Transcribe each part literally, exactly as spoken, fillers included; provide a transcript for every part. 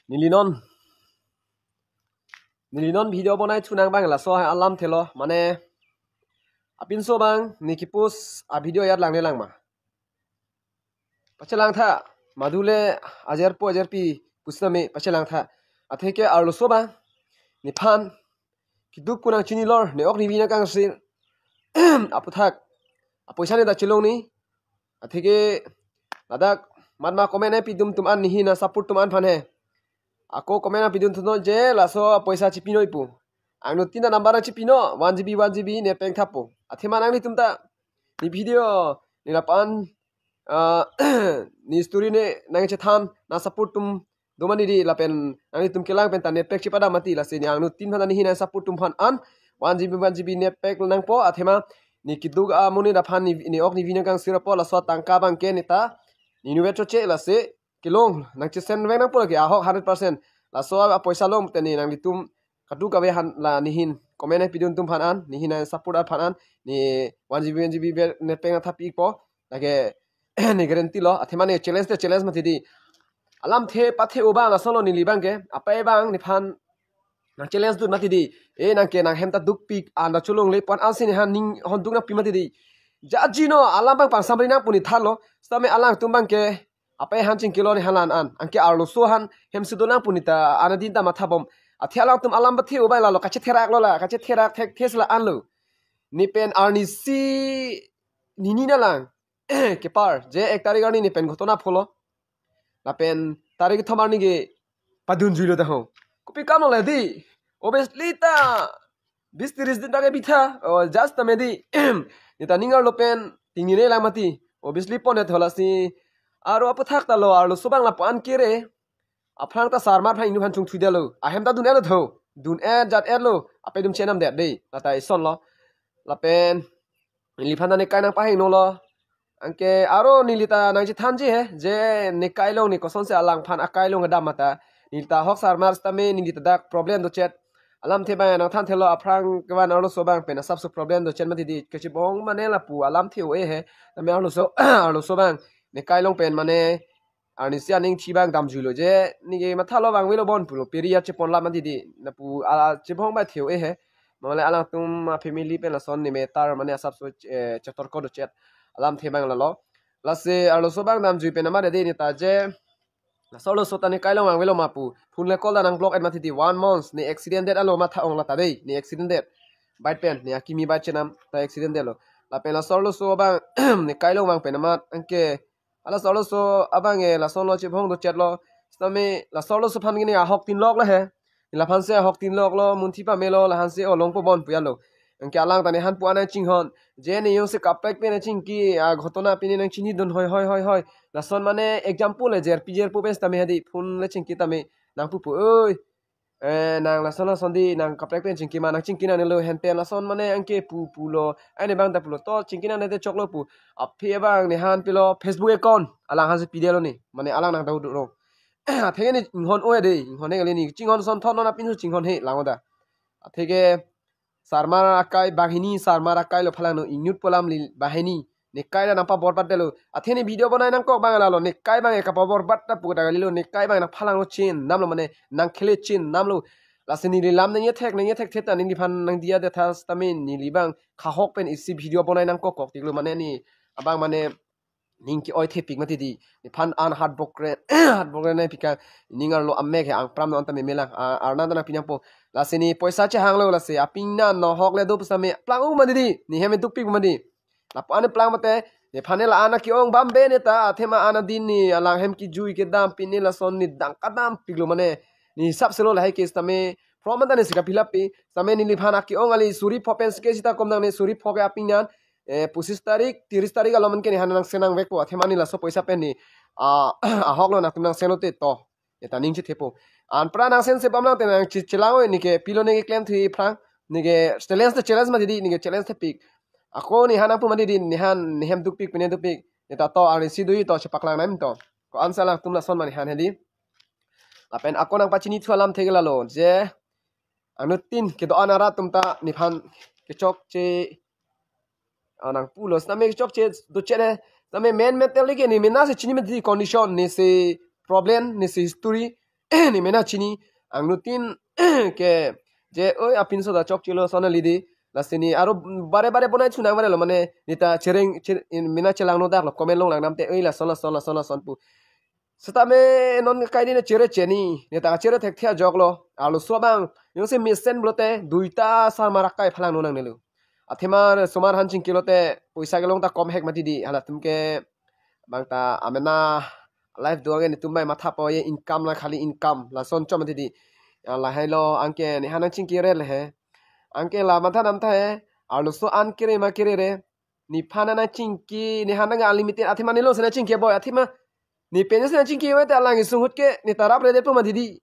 Neli non, neli non video bonai thunang abang laso alamthe lo, mane apinso abang ne kepost a-video ajat langle lang ma? Pachelang tha, madu le ajerpo ajerpi pusitame pachelang tha. Atheke arloso abang nephan keduk kunang chinilor, ne-ok nevi nangkangsir aputhak apoisa ne ta chelongni. Atheke ladak matma comment nangpidun atum an, nehin nang-support atum an aphan he. Ako comment nangpidun thunon je laso apoisa chipi noi pu. Angno tin ta number nangchipi non, one G B, one G B net pack thapo. Athema nanglitum ta ne video, ne lapu-an, ah, ne story ne nangchethan, nang-support atum do mati di, lapen nanglitum kelang pen ta net pack chipadam mati, lasi ne angno tin aphan ta nehin nang-support atum aphan an one G B, one G B net pack nangpo. Athema ne keduk amonit aphan ne, ne-ok nevi nangkangsir apot laso atangka abang ke ne ta ne inutvet choche, lasi kelong nangchesen vek nangpo lake ahok hundred percent. Laso apoisa along te ne nanglitum kadokave aphan, la nehin comment nangpidun atum aphan an, nehin nang-support aphan an, ne one G B, one G B net pack nangthapikpo. Lake ne guarantee lo, athema ne challenge te challenge mati di. Alamthe pathe-o abang laso lo neli abang ke, apei abang nephan nang-challenge dun mati di. E nang ke nanghem ta dukpik, an ta cholongle pu-an ansi nephan ning honduk nangpi mati di. Jaji no, alam abang pangsamri nangpo ne than lo. Sitame alangtum abang ke apei aphan chingkilo nephan la-an an. Anke arloso aphan hem si do nangpo ne ta an adin ta mathabom. Athe alangtum alam pathe-o abang lalo, kachetherak lo la, kachetherak thekthe si la-an lo. Ne pen arnisi nini na lang kepar, je ek tarik arni ne pen ghotona pholo. Lapen tarik kethom arni ke padunjuilo ta ho. Kopi kam lo le di? Obviously ta bis tiris din ta ke bitha. Oh, just ta me di. Ne ta ning arlo pen tingnine lang mati. Obviously pon-et ho, lasi aro aputhak ta lo, arloso abang lapu-an kere. Aphrang ta sarmar aphan inut aphan chungthui detlo. Ahem ta dun-etlo tho. Dun-et jat-etlo. Apei atum chenam det de. Lata ison lo. Lapen neliphan ta nekai nangpahingno lo. Anke aro neli ta nangchethanji he, je nekai along ne kosonsi alangphan akai along kedam ma ta. Neli ta ahok sarmar sitame neli ta dak problem dochet. Alamthe abang nangthanthelo, aphrang kevan arloso abang pen asapso problem dochet mati di, kachibong mane lapu alamthe-o-e he. Tame arloso, arloso abang nekai along pen mane arnisi aning thi abang damjuilo je, ne ke mathalo abang avelo bon pulo, peri ya chepon lam mati di, lapu a chibong abang the-o-e he. Mane alangtum a-family pen lason ne matter mane asapso, eh, chetorko dochet alamthe abang lalo. Lasi arloso abang damjui pen amat de ne ta je, laso arloso ta nekai along abang avelo ma pu, phone le call ta nang-block-et mati di, one month ne accident det alo matha-ong lata de, ne accident det. Bike pen, ne akimi bike chenam ta accident detlo. Lapen laso arloso abang nekai along abang pen amat anke, ala laso arloso abang e lason lo chibong dochetlo. Sitame laso arloso aphan ke ne ahok tinlok lo he. Laphansi ahok tinlok lo, munthi pamelo, laphansi olongpo bon pu ya lo. Anke alang ta nephan pu-an nangchinghon. Je ne jongsi kaprek pen nangchingki, a ghotona pine nangchinidun hoi, hoi, hoi, hoi. Lason mane example le jerpi jerpo pen sitame hadi phone le chingki tame nangpupo, oi. Eh, nang lason lason di, nang kaprek pen chingki ma, nangchingki nangnelo, hen pen lason mane anke pu pulo, ai ne abang ta pulo, to chingki nangne te choklo pu. Aphi abang nephan pilo Facebook account, alangphansi pidetlo ne, mane alang nang download lo. Atheke ne inghon-o-e de, inghon-e kali ne, chinghon son thon non apinso chinghon he, lang-o ta. Atheke sarmar akai banghini, sarmar akai lo phalangno, inut pu alam li banghini. Nekai ta nangpaborbat detlo. Athe ne video bonai nangkok abang lalo, nekai abang e kapaborbat ta pu ta kalilo, nekai abang nangphalanglo chin namlo mane, nangkhele chin namlo. Lasi neli lam nangkethek, nangkethek theta neliphan nangdiya det tha sitame neli abang kahok pen isi video bonai nangkok kok tiklo mane ne abang mane ning ke-oi thepik mati di. Nephan an heartbroken, heartbroken nangpik, ning arlo amek he angpram non ta memelang, a, arnam ta nangpi nangpo. Lasi ne poisa chehanglo, lasi apingnan no ahok le do pusitame plang-o mati di, ne hem dukpik mati di. Lapu-an plang mate, nephan ne la-an ke-ong bambe ne ta, athema an adin ne alanghem kejui kedam pine lason ne dang kadampiklo mane, ne hisap selo lahai ke sitame, from anta ne sika pilap pi, sitame neliphan ke-ong ali suri pho pen sike sita kom dang ne suri pho ke apingnan, eh, pochis tarik, tiris tarik along man ke nephan nangsen nangvekpo, athema ne laso poisa pen ne, ah, ahok lo nangtum nangsen lote to. Eta ning chethepo. Anpra nangsen se bam lang te nang chi-, chelang-o, ne ke pilo ne keklem thu aphrang. Ne ke challenge te challenge mati di, ne ke challenge thepik. Ako nephan nangpu mati di, nephan nehem dukpik, pine dukpik. Eta to, arnisi do-i to, chepaklang nam to. Ko-ansi alangtum lason mane nephan hedi. Lapen ako nangpachinithu alamthe ke lalo, je angno tin kedo-an arat atum ta nephan kechokche, ah, nangpulo, sitame kechokche dochet he. Sitame main matter le ke ne mena si chini mati di condition, ne si problem, ne si history. ne mena chini, angnutin ke je oi apinso ta chokchelo son alidi, lasi ne aro bare bare bonai chunang bare lo mane, ne ta chereng cher-, ne mena chelang nodak lo, comment along lang namte oi lason lason lason lason pu. Setame non kaini ne chere cheni, ne ta chere thekthe ajok lo. Arloso abang, jongsi mesen pulote, duita sarmar akai phalang nonang nelo. Athema osomar han chingki lote, poisa kelong ta kom hek mati di, halatum ke, bang ta amena life doang netum bai matha po ye income la khali income, lason chom mati di. Ya, lahai lo, anke ne han nang chingki re le he. Anke la matha nam tha he, arloso an kere ma kere re. Nephan nang chingki, ne han nang unlimited, athema ne lo si nang chingki boy, athema ne pen si nang chingki boy, te alang isung ahut ke, ne ta rap re det po mati di.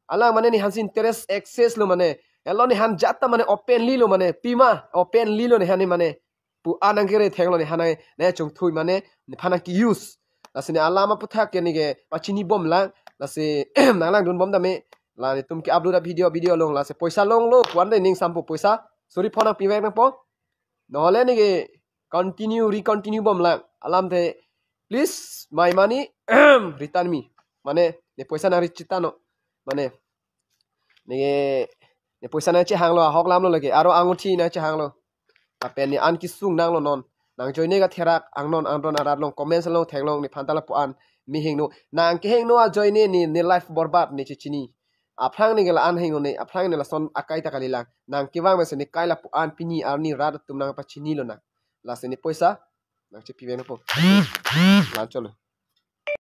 Alang mane ne han si interest access lo mane. Elo ne han jat ta mane openly lo mane. Pima openly lo ne han ne mane. Pu an nang kere thek lo ne han nang, ne chungthui mane, nephan nang ki-use. Lasi ne alam aphuthak ke ne ke pachini bom lang. Lasi nang langdun bom tame. La netum ke upload a video, video along. Lasi poisa longlo, kuan de ning sampo poisa. Sorry, phone nang pivek nang po. Nohole ne ke continue, re-continue bom lang. Alamthe, please, my money, return me. Mane, ne poisa nang re-chita no. Mane, ne, ne poisa nang chehang lo, ahok lam lo lake. Aro anguthi nang chehang lo. Lapen ne an kesung nang lo non. Nang ajoine katherak, angnon angdon arat along, comments along theklong, nephan ta lapu-an mi hingno. Nang kehingno ajoine ne, ne life borbad ne chechini. Aphrang ne ke la-an hingno ne, aphrang ne lason akai ta kali lang. Nang kevang mesen ne kai lapu-an pini arni rat atum nang pachini lo nang. Lasi ne poisa nang chepi vek po. Lan cholo.